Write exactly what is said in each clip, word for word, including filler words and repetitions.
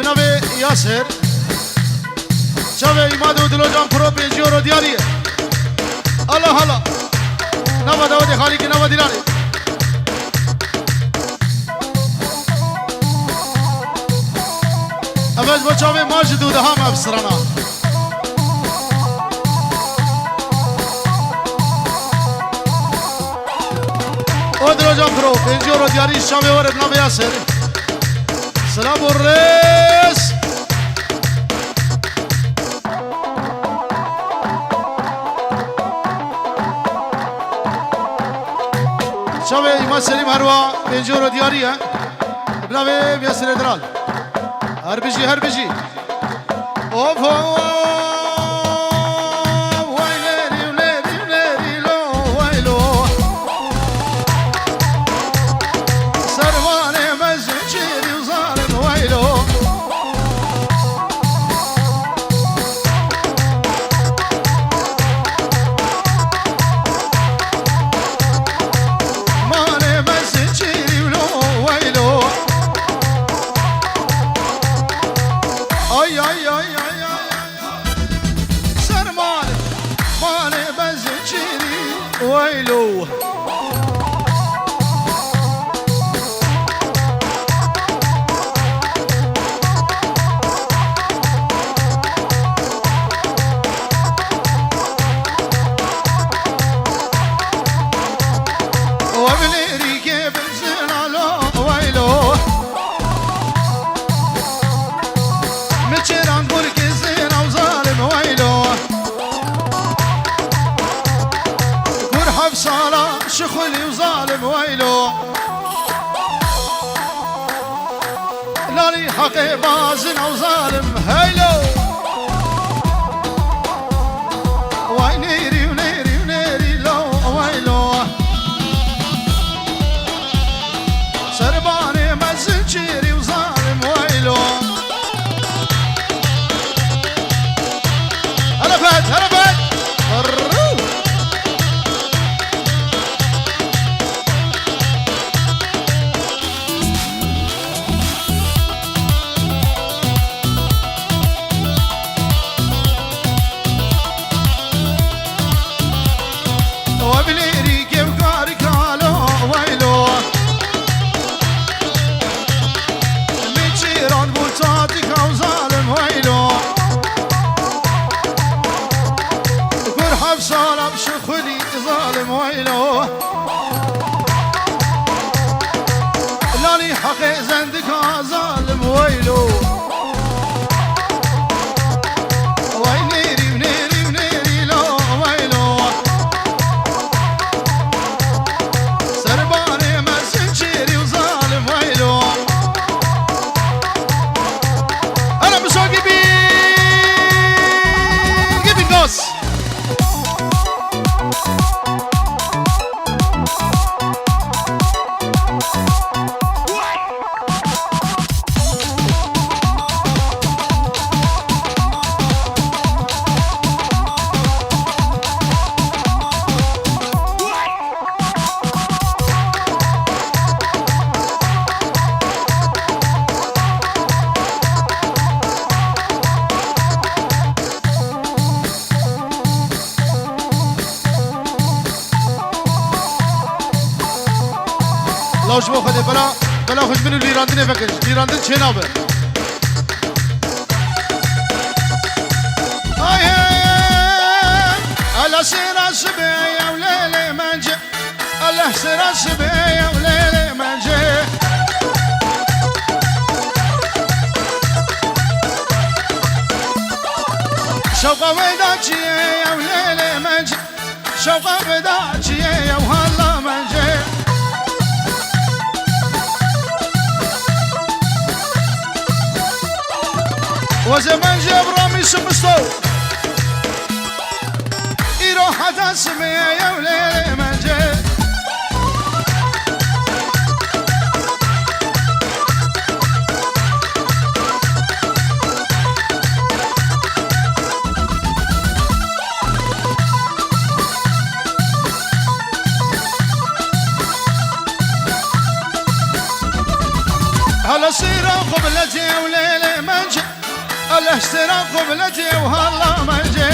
Bi navê Yasir. Çavê Îmad û Dilo Can Pro pêncî euro diyarî ye. Allah Allah. Nava dawetê xalîkî nava dîlanê. Ev ez bo çavê ma ji dû diham ev sirana. O Dilo Can Pro, pêncî euro diyarî, şamê were bi navê Yasir. Silav û rêz. Çavê Îmad Selîm herwa pêncî euro diyarî ye. Bi navê Yasirê Diral. Her bijî, her bijî. Of, of, way lêrî, lêrî, lêrî, lo, way lo. Servanê mezin çêrî û zalim, way lo. Malê mezin çêrî, lo, way lo. Ay, ay, ay, ay, ay, ay. Ser malê, malê be zincîrî, weylo. We bilêrî kê Zina lo, weylo. Mi çêran burkê zina û zalim, weylo. Kur heft sala şixulî û zalim, weylo. Lalî heqê bazin ew zalim, heylo. Way nêrî û nêrî û nêrî lo, weylo. Serbanê me zincîrî û zalim weylo. Hele fet, hele fet. Rrrr. We bilêrî kevkarî kalo weylo. Min çîran bû çatika û zalim weylo. Kur heft sala şixulî zalim weylo. Lalî heqê zendika zalim weylo. Wey nêrî, nêrî, nêrî lo, weylo. Serbanê me zincîrî û zalim weylo. Hele miso gibi, gibi gaz. Law ji bo Xwedê bela, bela xwe ji min û lîrandinê vekin. Lîrandin çênabe. Ay hey, ala sêra sibê ew lêlê mence. Ala sêra sibê ew lêlê mence. Şewqa wê da çiyê ew lêlê mence. Şewqa veda çiyê ew hala mence. Weze mence Ebramî Simisto. Îro heta simê ew lê mence. Hala sîra xwe bi lecê ew lêlê me Leştera qubletê û halla mence.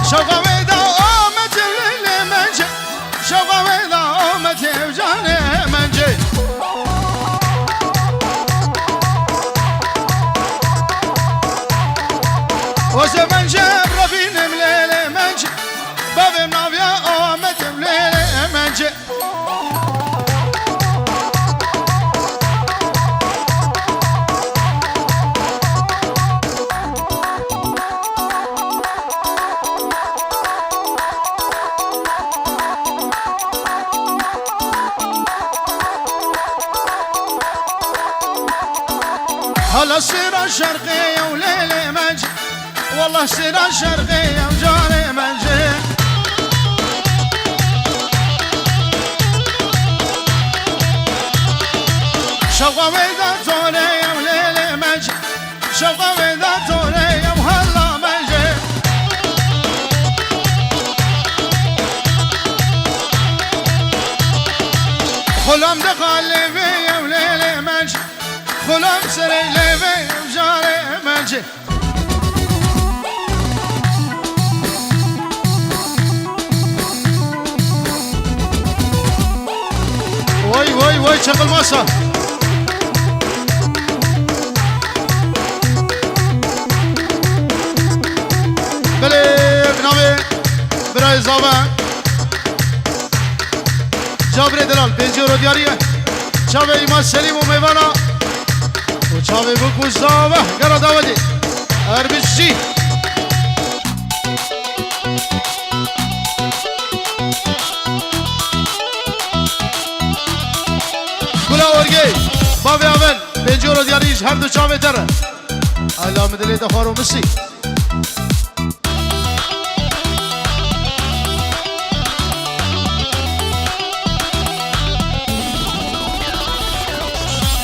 Şewqa wê da Ametê û lêlê mence. Şewqa wê da Ametê û canê mence. Wese mence, rebînim lêlê mence. Bavê min aviya Ametê û lêlê mence. Hala sêra şerqê yew lêlê mence. Wallah sêra şerqê yew carê mence. Şewqa wê da tore yew lêlê mence. Şewqa wê da tore yew halla mence. Xulam diqa lêvê yew lêlê mence. Xulam serê lêvê yew carê mence. Vay, vay, vay, çakılmazsa. Belê, bi navê birayê zava. Cabirê delal, pêncî euro diyarî ye. Çavê Îmam Selîm û mêvana. Û çavê bûk û zava. Gera dawetê. Erbişî. Gula Orgê, bavê Aven, pêncî euro diyarî ji her du çavê te re. Ala min dilê de xwar û misî.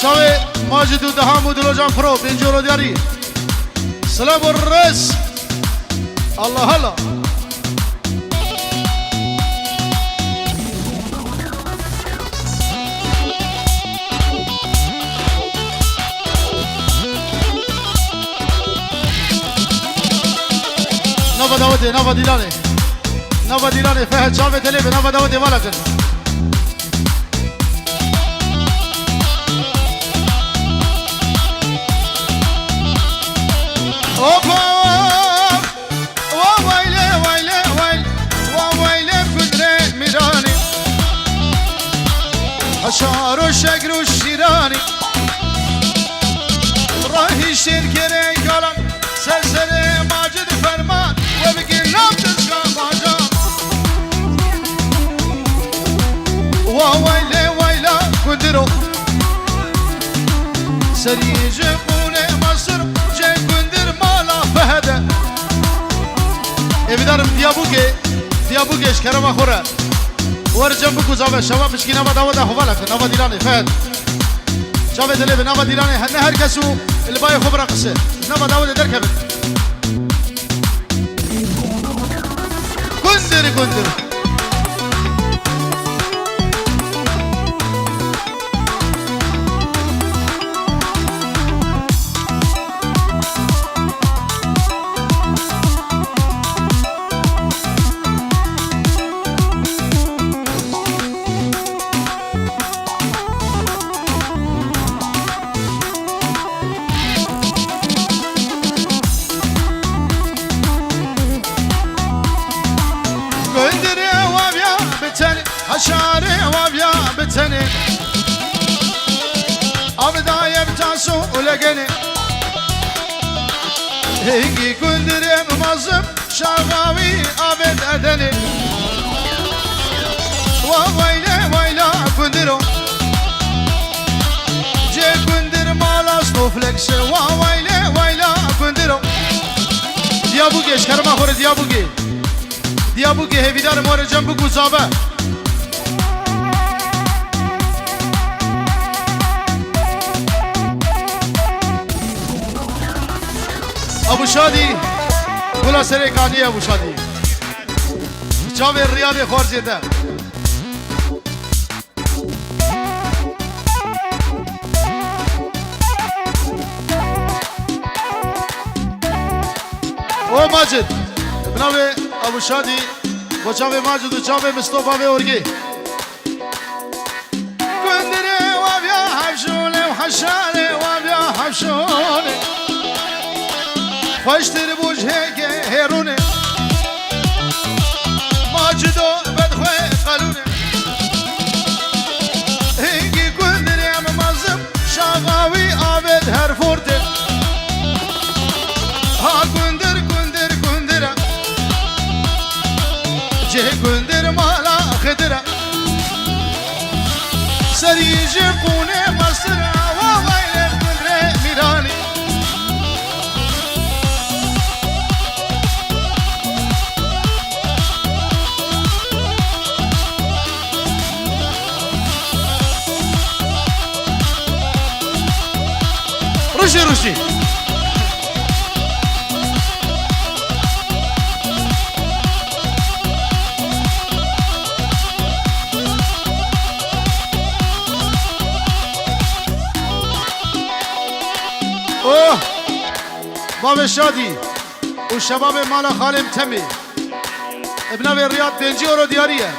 Çavê Macid û Deham û Dilocan Pro, pêncî euro diyarî. Silav û res. Allah Allah. Nava dawetê, nava dîlanê. Nava dîlanê, Fehd çavê te lê be, nava dawetê vala kir. Opa! Wa wayle, wayle, wayle, wa wayle gundrê Mîranî. Heşar û şegr û şîranî. Rahîştên kerê galan, ser serê Macid Ferman, we bigê nav dizga bajan. Wa wayle wayla gundiro. Serî ji qûnê Mesir, cê gundir mala Fehede. Êvîdarim Diyabûgê, Diyabûgê ji kerema xwe re. Wer cem biku zave, şeva pişkî nava dawet de xwe vala kir, nava dîlanê, Fehed. Çavê dilê bi nava dîlanê, he, ne her kes û li bayê xwe bira qise. Nava dawet de derkevin. Gundir, gundir. Gundirê waviya bi tenê, heşarê waviya bi tenê. Avê daye bi taso û legenê. Hingî gundirê mimazim, şaxawî avê dedenê. Wa wayle wayla gundiro. Cê gundir mala Snowflakes, wa wayle wayla gundiro. Diyabûgê, ji kerema xwe re Diyabûgê. Diyabûgê hêvîdarim were cem biku zave. Ebû Şadî, gula serê kanî Ebû Şadî. Çavê Riyadê xwarzê te. Macid. Bi navê Ebû Şadî, bo çavê Macid û çavê Mistofa vê orgê. Gundirê wa biya hevşûnê û heşarê wa biya hevşûnê. Xweştir bû ji hêgê hêrûnê. Macido bedxwê qelûnê. Hingî gundirê em mezin, şaxa wî avêt her fortê. Ha gundir, gundir, gundir e. Cihê gundir mala Xidir e. Serî ji qûnê mestir e, wa weylê gundirê Mîranî. Rûşî, rûşî. Oh! Bavê Şadî û şebabê mala Xalê Temê. Bi navê Riyad pêncî euro diyarî ye.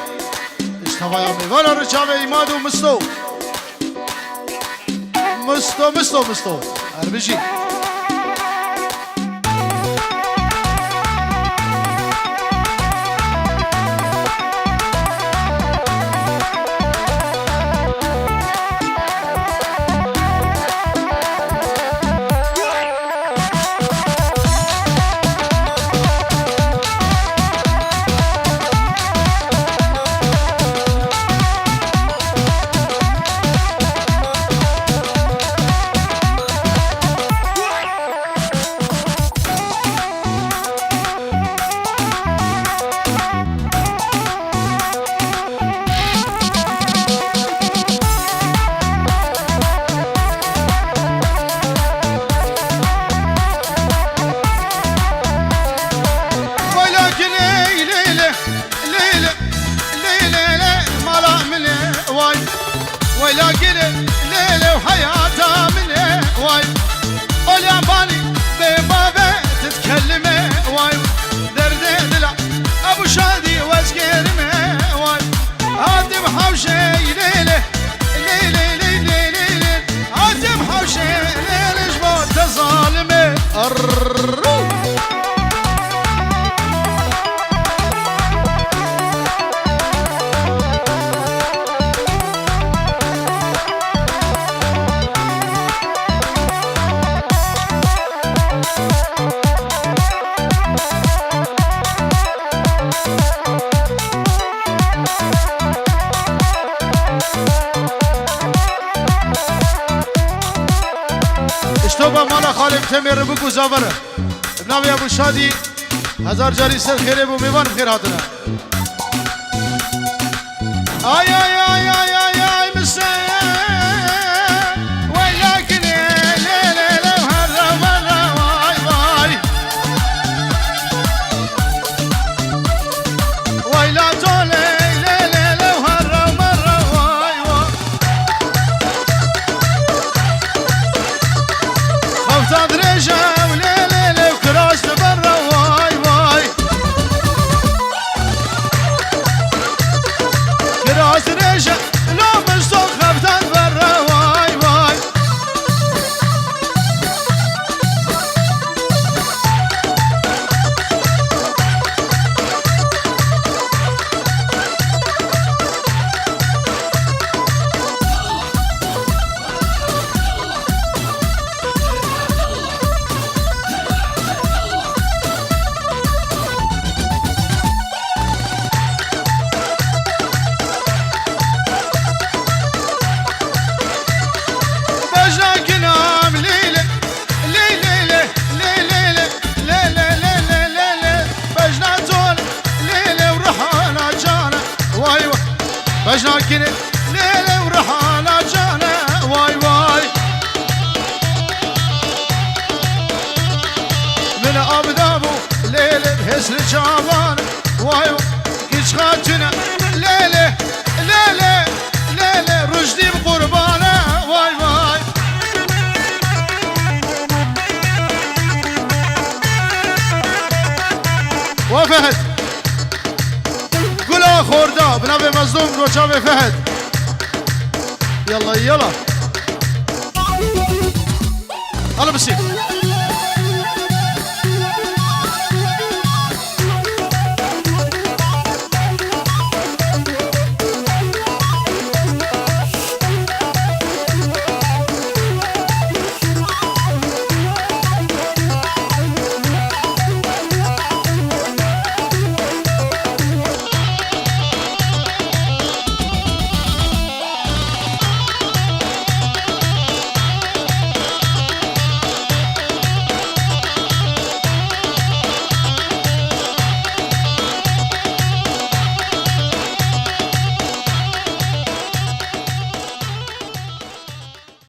Ji tevaya mêvana Riçavê Îmad û Misto. Misto, Misto, Misto. Her bijî. Wayla gilê, lê, lê, lê, lê, lê, lê, lê, mala min e, way. Wayla gilê, lê, lê, heyata min e, way. Olyan banî bê bavê ti dikelime, way. Derdê dila Ebû Şadî wezgêrime, way. Hatim hewşê lê lê, lê lê lê lê lê lê. Hatim hewşê lê lê ji bo te zalim e. Arrrrr. Îştoba mala Xalê Temê Ribik û Zaver e. Bi navê Ebû Şadî hezar carî ser xêrê bû, mêvan bi xêr hatine. Ay, ay, ay, ay, ay, ay, Misê. Weyla kinê, lê, lê, lê, herre, merre, vay, vay. Weyla tolê, lê, lê, lê, herre, merre, vay, vay. Xefta dirêj e, lê, lê, lê, kiraş diberre, vay, vay. Kiraş dirêj e, lo min so xeftan berre, vay, vay. Bejna kinam lîlê, lîlê, lê, lê, lê, lê, lê, lê, lê, lê, lê, lê, lê, lê, lê. Bejna tol lîlê û rihana cane, vay, vay. Bejna kinê lêlê û rihana cane, vay, vay. Min avda bû lêlê hesri çavan, vay, vay. Kiç xatine lêlê, lêlê, lêlê, Rujdi bi qurbane, vay, vay. Zom Roçavê Fehd. Yalla, yalla. Hala bisî.